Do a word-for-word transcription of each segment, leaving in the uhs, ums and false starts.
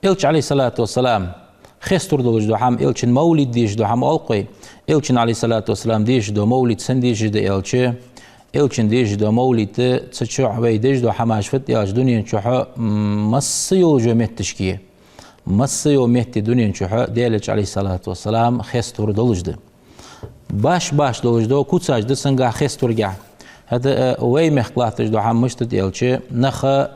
Элча, عليه الصلاة والسلام, хеставар долаш дола хӀама, Элчан мовлид дешаш дола хӀама оал-кх вай. Элчан, عليه الصلاة والسلام, дешаш дола мовлид сенна дешаш да аьлча, Элчан дешаш дола мовлид, цу чу вай деш дола хӀамаш фуд аьлча, дунен чухь, м, масса йолча метташка, масса йолча метте дунен чухь Даьла Элча, عليه الصلاة والسلام, хеставар долаш да. Башха-башха долаш да, куцаш да цунгахь, хеставаргахь. ХӀаьта, э, вай мехка латташ дола хӀама мишта да аьлча, наха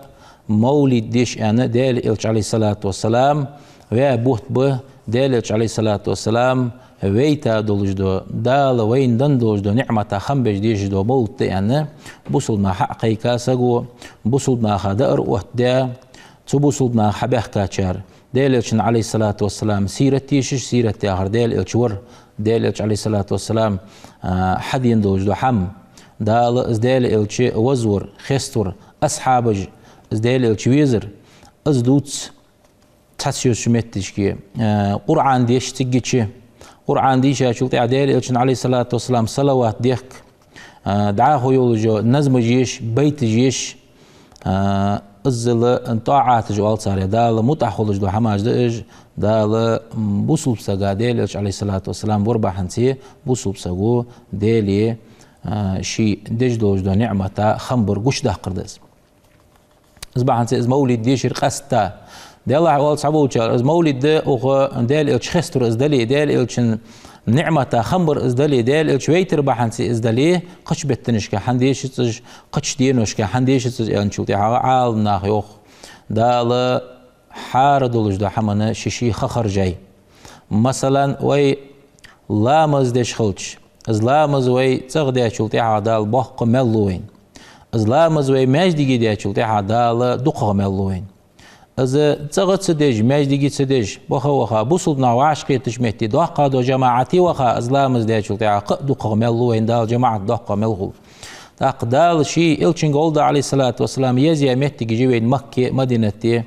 мовлид деш аьнна, Даьла Элча, عليه الصلاة والسلام, ваь бутт ба, Даьла Элча, عليه الصلاة والسلام, вайта долаш да, Дала вайна денна долаш дола ниӀмата хам беш дешаш дола мовлид да аьнна, бусалба наха хьакхайка саго, бусалба наха даар оттадаь, цу бусалба наха хьабаьхкачар Даьла Элчан, عليه الصلاة والسلام, сират дешаш, сират яхар Даьла Элча вар, Даьла Элча, عليه الصلاة والسلام, а, хьадена долаш дола хӀама, Дала из Даьла Элча вазвар, хеставар, асхьабаш из Даьла Элча везар, из дувц цхьацца йолча метташка, а, Къуръан деш цигача, Къуръан дийшачул тӀехьагӀа Даьла Элчанна, عليه الصلاة والسلام, салават дехк, а, дӀахо йолаш йола назмаш еш, байташ еш, а, иззал тӀаӀаташ оал царех, Далла мутӀахь хулаш дола хӀамаш да уж, Дала, м, бусалба сага Даьла Элча, عليه الصلاة والسلام, вар бахьанце, бусалба саго Даьла, а, ший деш долаш дола ниӀмата хам бар гучадаккхар да из. Из бахьанце из мовлид дешар къаьстта. Делахь оал цхьаболчар, из мовлид да, укх Даьла Элча хеставар из дале, Даьла Элчан ниӀмата хам бар из дале, Даьла Элча вайтар бахьанце из дале, кхыча беттанашка хӀана дешац уж, кхыча деношка хӀана дешац уж аьнначул тӀехьагӀа Ӏаламнаха йоах: Дала хьаарадолаш дола хӀамана ший-ший ха харжай. Масала, вай ламаз деш хилча, из ламаз вай цӀагӀа даьчул тӀехьагӀа Дала боккха маьл лу вайна. Из ламаз вай маьждиге даьчул тӀехьагӀа Дала дукхагӀа маьл лу вайна. Из цӀагӀа ца деш, маьждиге ца деш, ваха-ваха, бусалба нах вӀашагӀкхетача метте доккха дола жамаӀате ваха, из ламаз даьчул тӀехьагӀа кхы а дукхагӀа маьл лу вайна, Дала жамаӀат доккхагӀа маьл хул. ТӀаккха Дала ший Элчанга гӀолла, عليه الصلاة والسلام, езъяь моттигаш я вайна Макка, Мадинате,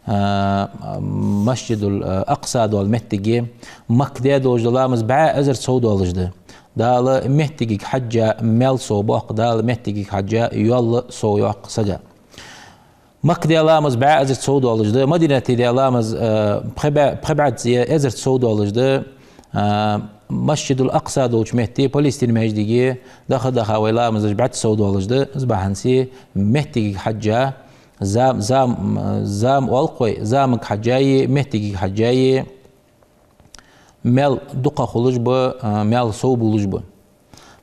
а, Масжидул, а, Акъса дола моттиг я. Макка даь долаш дола ламаз бӀаь эзар сов долаш да. Дала моттигага хьежжа маьл сов боаккх, Дала моттигага хьежжа йоал сов йоаккх сага. Макка даь ламаз бӀаь эзар сов долаш да, Мадинате даь ламаз, а, пхи бӀаь-, пхи бӀаьзза эзар сов долаш да, а, Масжидул Акъса долча метте, Палестин маьждиге даха-даха вай ламаз деш бӀаьзза сов долаш да, из бахьанце моттигага хьежжа, зам-, зам-, зама оал-кх вай, замага хьежжа а, моттигага хьежжа а маьл дукхагӀа хулаш ба, а, маьл сов болаш ба.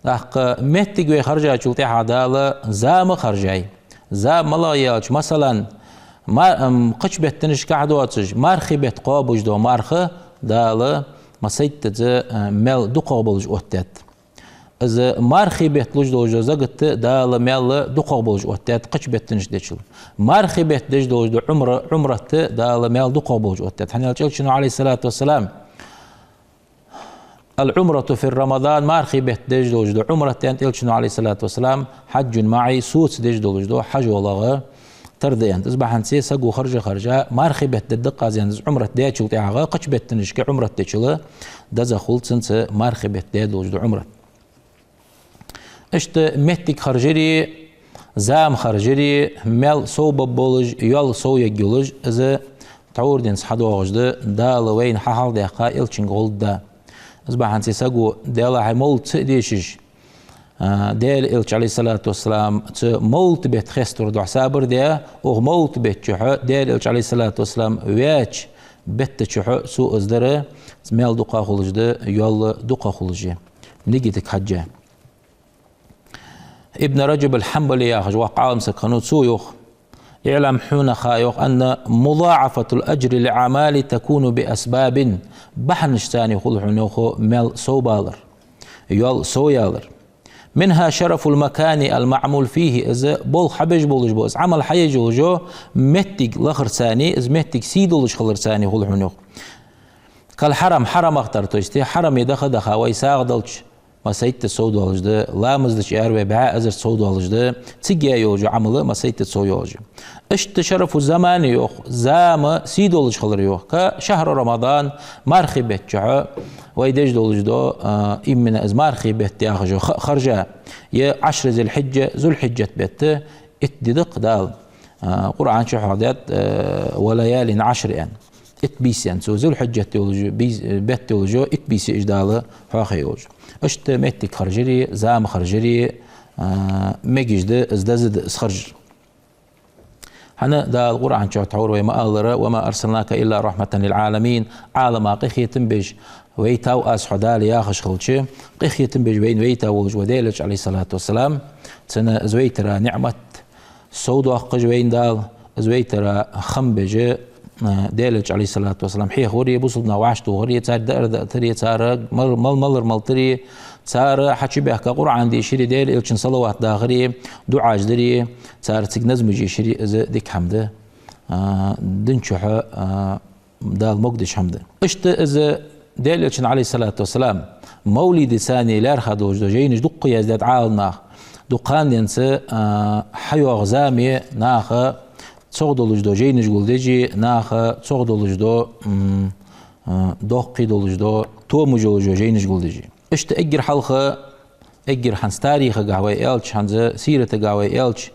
ТӀаккха моттиг вай харжачул тӀехьагӀа Дала зама харжай. Зама малагӀа я аьлча, масала, ма-, ам, кхыча беттанашка доацаш, мархий бетта кхоабаш дола марха Дала массайтаза, а, маьл дукхагӀа болаш оттадаьд. Из мархий бетта луш долаш дола закат Дала маьл дукхагӀа болаш оттадаьд кхыча беттанашка дечул. Мархий бетта деш долаш дола Ӏумра-, Ӏумрат Дала маьл дукхагӀа болаш оттадаьд. ХӀана аьлча Элчано, عليه الصلاة والسلام, العمرة في رمضان, мархий бетта деш долаш дола Ӏумрат, аьннад Элчано, عليه الصلاة والسلام, حجة معي, соца деш долаш дола хьажолагӀа тара да, аьннад. Из бахьанце саго харжа-харжа, мархий бетта дергда-кх аз, аьннад, из Ӏумрат даьчул тӀехьагӀа, кхыча беттанашка Ӏумрат дечул дезагӀа хул цунца мархий бетта даь долаш дола Ӏумрат. Иштта моттиг харжари, зама харжари, маьл сов бергболаш, йоал сов ергйолаш, из тхьовра денз хьадоагӀаш да, Дала вайна хьахьалдаьккха, Элчанга гӀолла да. Из бахьанце саго, делахь а, мовлид ца а дешаш, а, Даьла Элча, عليه الصلاة والسلام, цу мовлид бетта хеставара духьа сабар даь, укх мовлид бетта чухь Даьла Элча, عليه الصلاة والسلام, ваьча бетта чухь цо из дар, маьл дукхагӀа хулаш да, йоал дукхагӀа хулаш я. Нигатага хьежжа. Ибн Раджаб аль-Хьанбали яхаш воккха Ӏалам саг хиннав, цо йоах: اعلم, хьона ха йоах, أن مضاعفة الأجر للأعمال تكون بأسباب, бахьанашца хул хьона йоах маьл совбалар, йоал совъялар. منها شرف المكان المعمول فيه, из болх хьабеш болаш бола, из Ӏамал хьаеш йолаш йола моттиг лахарца, из моттиг сий долаш хиларца хул хьона йоах. كالحرم, хьарамах тара, то есть хьараме даха-даха вай сагӀа далча, массайтта сов долаш да, ламаз дича ара вай бӀаь эзар сов долаш да, цига яь йолаш йола Ӏамал массайтта сов йолаш я. Иштта شرف الزمان йоах, зама сий долаш хилар йоах. كشهر رمضان, мархий бетта чухь вай деш долаш дола, а, именно из мархий бетта яхаш йола ха харжа, е عشر ذي الحجة, Зулхьиджат бетта итт ди да-кх Дала, а, Къуръан чу хьоахадаьд, а, وليال عشر аьнна. Итт бийса, цу Зулхьиджат йолча бийс-, бетта йолча итт бийса уж Дала хьоахаяь йолаш. Иштта моттиг харжари, зама харжари, а, мегаш да, из деза да из харжар. ХӀана Дала Къуръан чу тхьовра вай ма аллара: «وما أرسلناك إلا رحمة للعالمين», Ӏалама къахетам беш вайтав Аз хьо, Дала яхаш хилча, къахетам беш вайна вайтав волаш вола Даьла Элча, عليه الصلاة والسلام, цунна из вайтара ниӀмат совдоаккхаш вайна Дала, из вайтара хам беш, а, Даьла Элча, عليه الصلاة والسلام, хьехавари, бусалба нах вӀашагӀтохари, царга даар даатари, цар мал-, мал-, малар малтари, цар хьачубаьхка Къуръан дешари, Даьла Элчанна салават дахари, дуӀаш дари, цар цига назмаш ешари, из дика хӀама да, а, дин чухь, а, Дала могадеш хӀама да. Иштта из Даьла Элчан, عليه الصلاة والسلام, мовлида цани лаьрхӀа долаш дола жайнаш дукха яздаьд Ӏалама наха. Дукха хана денз, а, хьайоагӀа зама я наха цогӀа долаш дола жайнаш гулдеш, наха цогӀа долаш дола, м, а, доккхий долаш дола, томаш йолаш йола жайнаш гулдеш. Иштта эггара хьалха, эггара хӀанз тарихагахьа вай аьлча, хӀанз сиратагахьа вай аьлча,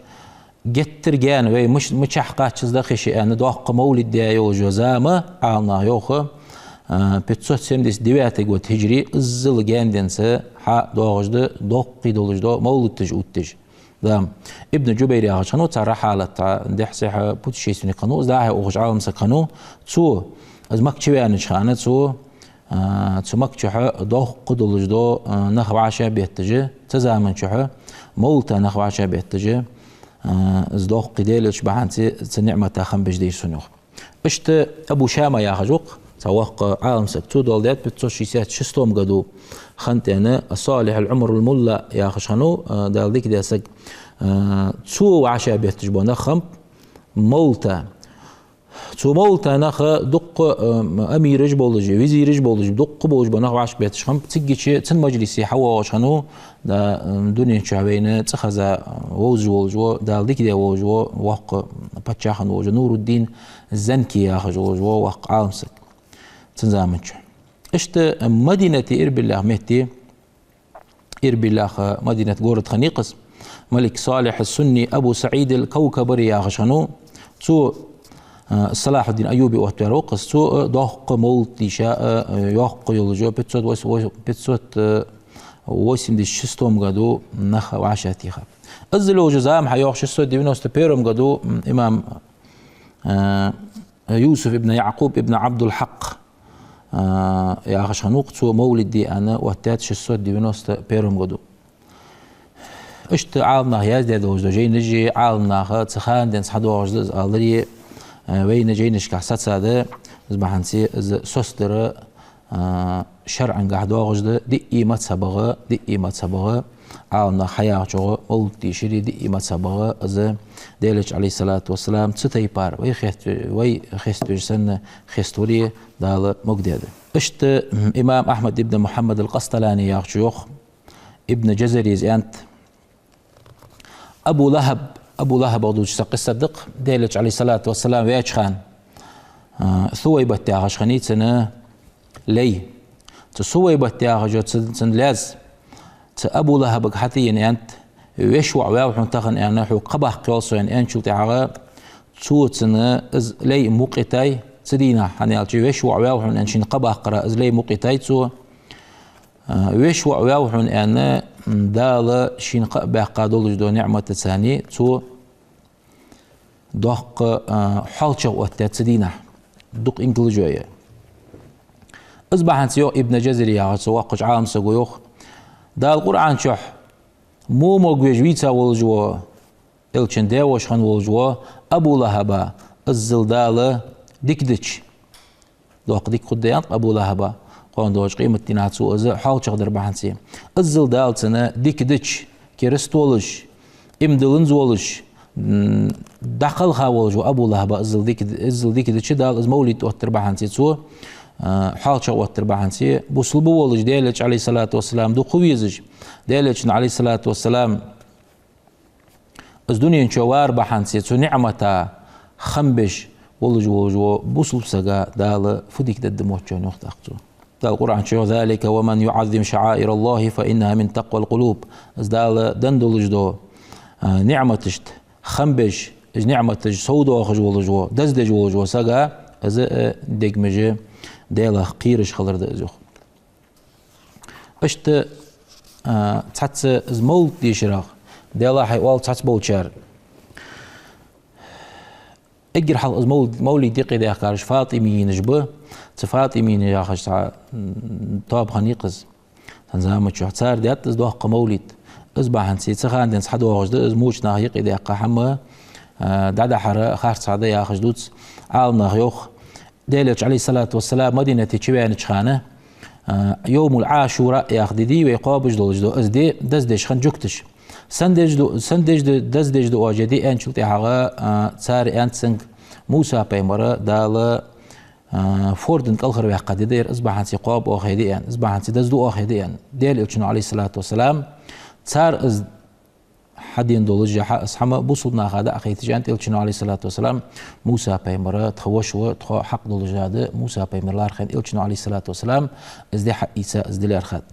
геттара гаьна вай муш-, мичахьа кхаччалца даха йиш я аьнна, доккха мовлид даь йолаш йола зама, Ӏалама наха йоах, а, пятьсот семьдесят девятый год хиджри, иззал гаьна денз хьадоагӀаш да доккхий долаш дола мовлидаш оттадеш. Да, Ибн Джубайр яхаш хиннав цар хьалат, дехьа-сехьа путешественник хиннав, из дӀа-хьа ухаш Ӏалама саг хиннав, цо, из Макка чу ваьннача хана, цо, а, цу Макка чухь доккха долаш дола, а, нах вӀашагӀбетташ, цу заман чухь мовлида нах вӀашагӀбетташ, а, из доккхий Даьла Элча бахьанца цу ниӀмата хам беш дийшад цо, йоах. Иштта Абу Шама яхаш ва-кх цхьа воккха Ӏалама саг, цо доаладаьд пятьсот шестьдесят шестом году хиннад аьнна, Салихь аль-Ӏумар аль-Мулла яхаш хиннав, а, Дала дика даь саг, а, цо вӀашагӀбетташ бола нах хиннаб мовлида. Цу мовлида наха дуккха, а, амираш болаш, визираш болаш, дуккха болаш бола нах вӀашагӀбетташ хиннаб. Цигача цун мажлисе хьавоагӀаш хиннав, да, а, дунен чухь вайна цӀихеза вовзаш волаш вола, Дала дика даь волаш вола, воккха паччахь хинна волаш вола Нуруддин Занки яхаш волаш вола воккха Ӏалама саг цун заман чухь. Иштта Мадинате Ирбил яхача метте, Ирбил яха Мадинат город хиннай-кх из, Малик Салихь ас-Сунни Абу СаӀид аль-Кавкабари яхаш хиннав, цо, а, Салахьуддин Айюби оттаваьр ва-кх из, цо, а, доккха мовлид дийша, а, йоккха йолаш йола, пятьсот восемь, пятьсот восемьдесят шестом году нах вӀашагӀтеха. Иззал йолча зама хьайоагӀа шестьсот девяносто первом году, м, имам, а, Юсуф ибн Якъуб ибн Ӏабдул-Хьакъ, а, яхаш хиннав-кх, цо мовлид де аьнна оттадаьд шестьсот девяносто первом году. Иштта Ӏалама наха яздаь долаш дола жайнаш, Ӏалама наха цу хана денз хьадоагӀаш да из аларе, а, вайна жайнашкахь сацад, из бахьанца из соцадар, а, шарӀагахь доагӀаш да, диъ мазхӀабагӀа, диъ мазхӀабагӀа, Ӏалама наха хьаяхачох мовлид дешари, диъ мазхӀабагӀа из Даьла Элча, عليه الصلاة والسلام, цу тайпара вай хест-, вай хеставеш санна хеставари Дала могадаьд. Иштта имам Ахьмад ибн Мухьаммад аль-Къасталани яхачо йоах, Ибн Джазарис аьннад, Абу ЛахӀаб, Абу ЛахӀабах дувцаш цхьа къисса да-кх, Даьла Элча, عليه الصلاة والسلام, ваьча хана, а, Сувайбат яхаш хиннай цун лай. Цу Сувайбат яхачо цу, цун лаьс, цу Абу ЛахӀабага хьатӀаена аьннад: «Веший воӀ ваьв хьона тахан, аьнна, хьога кхаъ баккха йоал со», аьнна, аьнначул тӀехьагӀа цо цун из лай мукъайитай цу дийнахьа, хӀана аьлча веший воӀ ваьв хьона аьнна шийна кхаъ баккхара из лай мукъайитай цо. А, веший воӀ ваьв хьона аьнна, м, Дала шийна кхаъ баьккха долаш дола ниӀматаца цо доккха, а, хьоалчагӀа оттадаьд цу дийнахьа. Дукха инкал йола. Из бахьанца йоах Ибн Джазари яхача цу воккхача Ӏалама саго йоах, Дала Къуръан чухь во могавеш вийца волаш вола, Элчан даь-воша хинна волаш вола Абу ЛахӀаба иззал Дала дика дича, доккха дика хургда аьннад Абу ЛахӀаба, кхоана доагӀача къематдийнахьа цо из хьоалчагӀдар бахьанца. Иззал Дала цунна дика дича, кераста волаш, иман дилланза волаш, м, дӀакхелха волаш вола Абу ЛахӀаба иззал дика, иззал дика дича, Дала из мовлид оттадар бахьанца цо, а, хьоалчагӀа оттадар бахьанца, бусалба волаш, Даьла Элча, عليه الصلاة والسلام, дукха везаш, Даьла Элчан, عليه الصلاة والسلام, из дунен чу вар бахьанца, цу ниӀмата хам беш волаш, волаш вола бусалба сага Дала фу дика дергда мотт, йоах тӀаккха цо. Дала Къуръан чу йоах: «ذلك ومن يعظم شعائر الله فإنها من تقوى القلوب». Из Дала денна долаш дола, а, ниӀматашта хам беш, из ниӀматаш совдоахаш волаш вола, дездеш волаш вола сага Из а дегаш Даьлах кхераш хилар да из, йоах. Иштта, а, цхьацца из мовлид дешарах, Даьлахьа, оал цхьацца болчар. Эггара хьалха из мовлид, мовлид юкъедаьккхараш фатимийнаш ба. Цу фатимийнаш яхаш цхьа, м, тоба хиннай-кх из цу заман чухь. Цар даьд из доккха мовлид. Из бахьанца цу хана денз хьадоагӀаш да из, моча наха юкъедаьккха хӀама, а, дӀадахьар харцахьа да яхаш дувц Ӏаламнаха, йоах. Даьла Элча, Ӏалайхи ссалату вассалам, Мадинате чувенача хана, а, йовмул Ӏашура яха ди дий вай кхоабаш долаш да, из ди даздеш хиннад жугташа. Сенна деш ду, сенна деш ду, даздеш да оаш ер ди, аьнначул тӀехьагӀа, а, цар аьннад цунга: Муса пайхамар Дала, а, фордан кӀалхарваьккха ди да ер, из бахьанца кхоаб оаха ер ди, аьнна, из бахьанца дазду оаха ер ди, аьнна. Даьла Элчано, Ӏалайхи ссалату вассалам, цар из хьадена долаш хьа из хӀама бусалба наха дӀа а хайташ, аьннад Элчано, Ӏалайхи ссалату вассалам: Муса пайхамар тха воша ва, тхо хьакъ долаш да, Муса пайхамар лархӀа, аьнна, Элчано, Ӏалайхи ссалату вассалам, из ди хьаийца, из ди лаьрхӀад.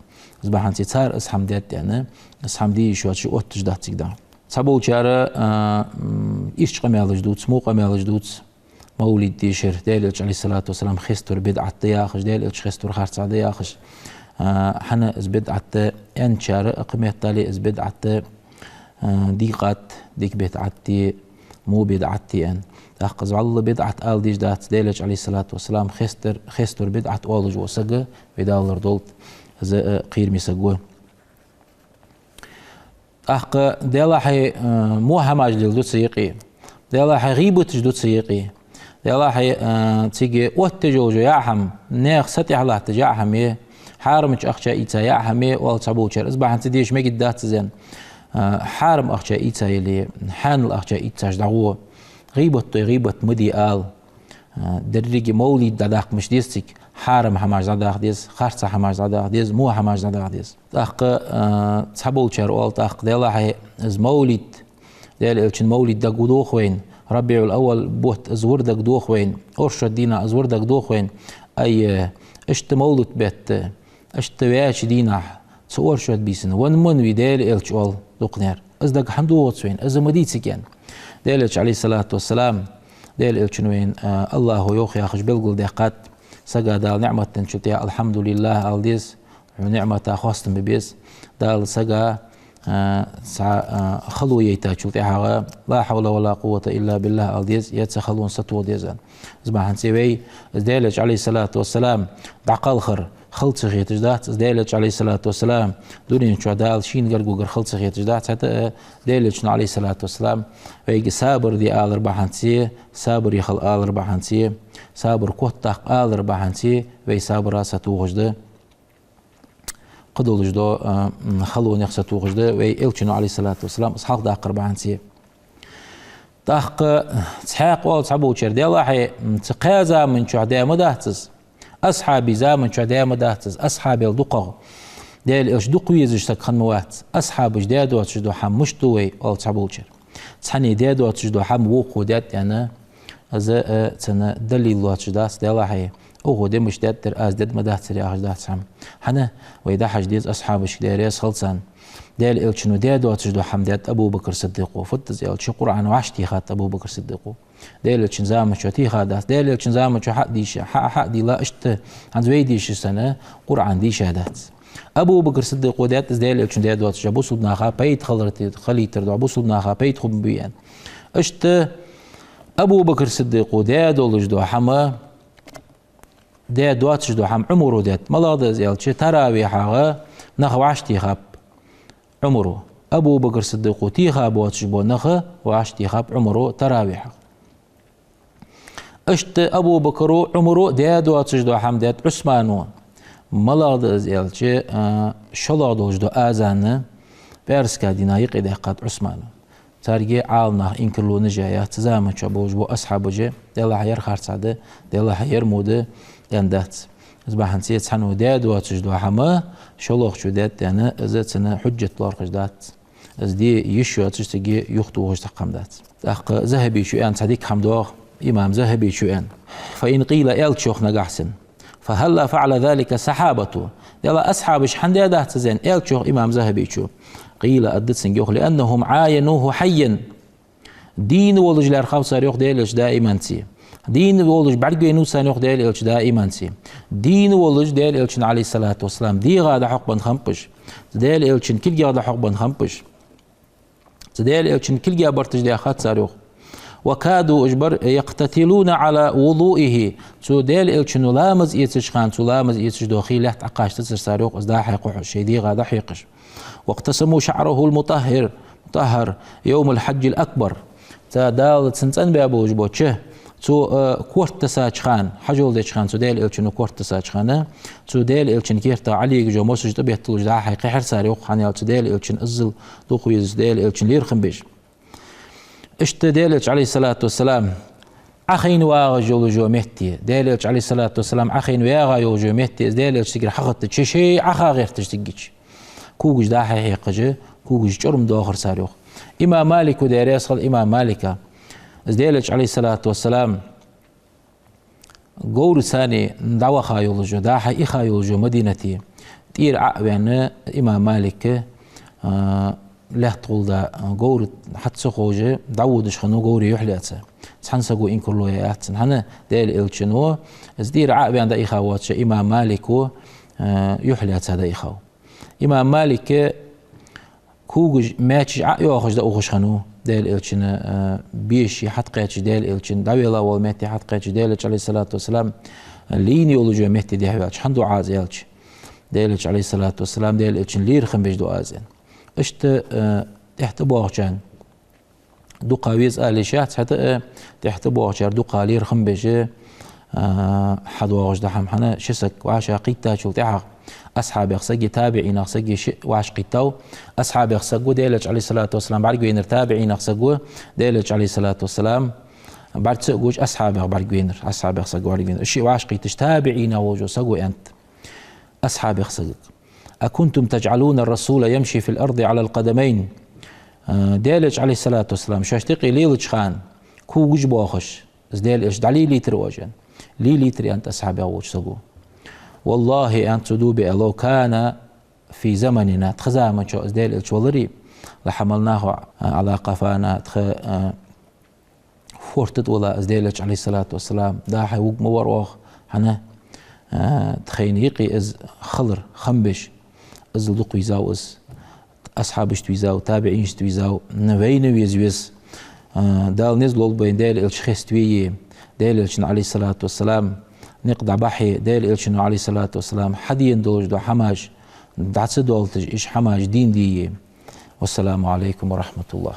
Из бахьанца цар из хӀама даьд, аьнна, из хӀама де йиш йоацаш отташ дац цига дӀа. Цхьаболчар, а, м, иштта къамаьлаш дувц, во къамаьлаш дувц. Мовлид дешар Даьла Элча, Ӏалайхи ссалату вассалам, хеставар бидӀат да яхаш, Даьла Элча хеставар харцахьа да яхаш. А, хӀана из бидӀат да аьнначар а кхы меттел из бидӀат да, а, дийкъад, дика бидӀат дий, во бидӀат дий аьнна. ТӀаккха из вӀалла бидӀат ала дезаш дац, Даьла Элча, Ӏалайхи ссалату вассалам, хеставар, хеставар бидӀат оалаш вола саг, вай Дала лорадолда, из, а, кхераме саг ва. ТӀаккха Даьлахьа, а, во хӀамаш леладу цу юкъе. Даьлахьа, гӀийбаташ ду цу юкъе. Даьлахьа, а, цига оттаеш йола яа хӀама, наьха са тӀехьа латташ яа хӀама я, хьарамча ахча ийца яа хӀама я, оал цхьаболчар. Из бахьанца деша мегаргдац из, аьнна. А, хьарам ахча ийца яле, хьанал ахча ийцаш дӀагӀо. ГӀийбат дой, гӀийбат ма де ала. А, деррига мовлид дӀадаккха мишта деза цига? Хьарам хӀамаш дӀадаха деза, харцахьа хӀамаш дӀадаха деза, во хӀамаш дӀадаха деза. ТӀаккха, а, цхьаболчар оал тӀаккха: Даьлахьа, из мовлид, Даьла Элчан мовлид дагадох вайна, РабиӀул-аввал бутт из вар дагадох вайна, оршот дийнахьа из вар дагадох вайна. Ай, иштта мовлид бетта, иштта ваьча дийнахьа, цу оршот бийсан венна ма вий Даьла Элча, оал дукхагӀа. Из дага хӀана доагӀац вайна, из ма дий цига, аьнна. Даьла Элча, Ӏалайхи ссалату вассалам, Даьла Элчано вайна, а, АллахӀо йоах яхаш белгалдаьккхад: сага Дала ниӀмат денначул тӀехьа «АлхьамдулиллахӀ» ала деза, хьона ниӀмата хоастам бе беза. Дала сага, а, цхьа, а, хало яйтачул тӀехьагӀа «لا حول ولا قوة إلا بالله» ала деза, е цу халонна сатоха деза. Из бахьанца вай из Даьла Элча, Ӏалайхи ссалату вассалам, дӀакхалхар хала ца хеташ дац, из Даьла Элча, Ӏалайхи ссалату вассалам, дунен чу Дала шийна гарга вигар хала ца хеташ дац. ХӀаьта а Даьла Элчано, Ӏалайхи ссалату вассалам, вайга сабар де алар бахьанца, сабаре хила алар бахьанца, сабар котдаккха алар бахьанца вай сабара сатохаш да. Кхыдолаш дола, а, м, халонех сатохаш да вай Элчано, Ӏалайхи ссалату вассалам, из хьалхадаккхар бахьанца. ТӀаккха цхьаькха оал цхьаболчар: Даьлахьа, м, цу кхаь заман чухь даь ма дац из, асхьабий заман чухь даь ма дац из, асхьабел дукхагӀа Даьла Элча дукха везаш саг хинна ма вац. Асхьабаша даь доацаш дола хӀама мишта ду вай, оал цхьаболчар. Цхьанне даь доацаш дола хӀама вокхо даьд аьнна, из, э, цунна далил лоацаш дац. Даьлахьа, укхо де мишта даьдар, аз де ма дацар яхаш дац хӀама. ХӀана? Вай дӀахьажа деза асхьабашка, Даьла раьза хилва царна. Даьла Элчано даь доацаш дола хӀама даьд Абу Бакр Сиддикъо. Фуд из аьлча, Къуръан вӀашагӀтехад Абу Бакр Сиддикъо. Даьла Элчан заман чу теха дац. Даьла Элчан заман чу хьа а дийша, хьа а, хьа а дийла, иштта хӀанз вай дешаш санна, Къуръан дийша дац. Абу Бакр Сиддикъо даьд из Даьла Элчано даь доацаш, бусалба наха пайда хилар те-, хилийтар да, бусалба наха пайда хургба аьнна. Иштта Абу Бакр Сиддикъо даь долаш дола хӀама, даь доацаш дола хӀама Ӏумаро даьд. МалагӀа да из аьлча, таравихьагӀа нах вӀашагӀтехаб Ӏумаро. Абу Бакр Сиддикъо теха боацаш бола нах вӀашагӀтехаб Ӏумаро таравихьагӀа. Иштта Абу Бакро, Ӏумаро даь доацаш дола хӀама даьд Ӏусмано. МалагӀа да из аьлча, а, шоллагӀа долаш дола азан пӀаьраска дийнахьа юкъедаьккхад Ӏусмано. Царга Ӏаламнаха инкарлонаш яь яц, цу заман чу болаш бола асхьабаш, Даьлахьа, ер харцахьа да, Даьлахьа, ер во да аьнна дац. Из бахьанца цхьанне даь доацаш дола хӀама шоллагӀчо даьд аьнна, из цунна хьужжат лоархӀаш дац. Из де йиш йоацаш цига юхатохаш цхьаккха хӀама дац. ТӀаккха Захьабичо аьнна цхьа дика хӀама доагӀа, имам Захьабичо аьнна: فإن قيل, аьлча йоах нагахьа санна, فهلا فعل ذلك الصحابة؟ Даьла, асхьабаша хӀана даь дац из аьнна, аьлча йоах имам Захьабичо. قيل, аргда цунга йоах, لأنهم عاينوه حيا. Дийна волаш лаьрхӀав цар йоах Даьла Элча даиманца. Дийна волаш бӀаргавайнав царна, йоах, Даьла Элча даиманца. Дийна волаш Даьла Элчан, عليه الصلاة والسلام, дегӀа дӀахьокхабенна хиннаб уж. Цу Даьла Элчан кулгех дӀахьокхабенна хиннаб уж. Цу Даьла Элчан кулгех барташ даьхад цар, йоах. وكادوا, уж бар, يقتتلون على وضوئه. Цу Даьла Элчано ламаз эцача хана, цо ламаз эцаш дола хий лаьтта Ӏокхаьчадацар цар, йоах, из дӀа-хьа кхухьаш, шоай дегӀа дӀахьекхаш. واقتسموا شعره المطهر، مطهر، يوم الحج الأكبر. Цу Дала цун цӀенбаь болаш бола ча, цо, э, корта тессача хана, хьажол деча хана, цу Даьла Элчано корта тессача хана, цу Даьла Элчан кертах Ӏолегаш йола мосаш тӀабетталуш дӀа-хьа кхехьар цар, йоах, хӀана аьлча Даьла Элчан иззал дукха веза, Даьла Элчан лерхӀам беш. Иштта Даьла Элча, عليه الصلاة والسلام, Ӏохайна вагӀаш йолаш йола метте, Даьла Элча, عليه الصلاة والسلام, Ӏохайна вагӀа йолаш йола метте, из Даьла Элча цигара хьахаттача, шоай Ӏоха гӀерташ цигача, когаш дӀа-хьа хьекхаш, когаш чӀорм доахар цар, йоах. Имам Малика, Даьла раьза хилва имам Малика, из Даьла Элча, عليه الصلاة والسلام, говра цани дӀаваха йолаш йола, дӀа-хьа иха йолаш йола Мадинате, тӀера Ӏо а ваьнна, имам Малика, а, лаьтта гӀолла да, говра хьа ца ховш, дӀаводаш хиннав говра юхь лаьца. Цхьан саго инкарло яь яц цунна. ХӀана, Даьла Элчано из тӀера Ӏо а ваьнна дӀаиха воацача имам Малика, а, юхь лаьца дӀаихав. Имам Малика когаш маьчеш Ӏо а йоахаш дӀаухаш хиннав, Даьла Элчан, а, беша хьатӀакхаьчача, Даьла Элчан дӀавелла вола метте хьатӀакхаьчача, Даьла Элча, عليه الصلاة والسلام, лийнна йолаш йола метте дехьаваьлча, хӀана ду Ӏа из аьлча, Даьла Элча, عليه الصلاة والسلام, Даьла Элчан лерхӀам беш ду Ӏа из, аьнна. Иштта, а, тӀехьа тӀабоагӀачарна дукха веза ала йиш яц, хӀаьта а, тӀехьа тӀабоагӀачар дукха лерхӀам беш, а, хьадоагӀаш да хӀама, хӀана, ши саг вӀашагӀкхийттачул тӀехьагӀа асхьабех саги, табиӀинех саги шиъ вӀашагӀкхийттав. Асхьабех саг ва Даьла Элча, عليه الصلاة والسلام, бӀаргавайнар, табиӀинех саг ва Даьла Элча, عليه الصلاة والسلام, бӀарга ца а гуш, асхьабех бӀаргавайнар, асхьабех саг бӀаргавайнар. Шиъ вӀашагӀкхийттача, табиӀинех волча саго аьннад асхьабех сагага: «أكنتم تجعلون الرسول يمشي في الأرض على القدمين؟» А, Даьла Элча, عليه الصلاة والسلام, шоашта юкъе лелача хана когаш боахаш, из Даьла Элча дӀалелийтарий оаш, аьнна. Лелийтар, аьннад асхьабех волча саго. «والله», аьннад цо, дув биа, «لو كان في زمننا», тха заман чу из Даьла Элча валаре, «لحملناه على قفانا», тха, а, форта тӀа вала из Даьла Элча, عليه الصلاة والسلام, дӀа-хьа вуг ма вар оаха, хӀана, а, тхайна юкъе из хилар хам беш, иззал дукха вийзав из, асхьабашта вийзав, табиӀинашта вийзав, вайна веза веза. А, Дала низ лолба вайна Даьла Элча хеставе, Даьла Элчан, عليه الصلاة والسلام, никъ дӀабахье, Даьла Элчано, عليه الصلاة والسلام, хьадена долаш дола хӀамаш дӀа ца доалийташ, уж хӀамаш дийна дийе. والسلام عليكم ورحمة الله.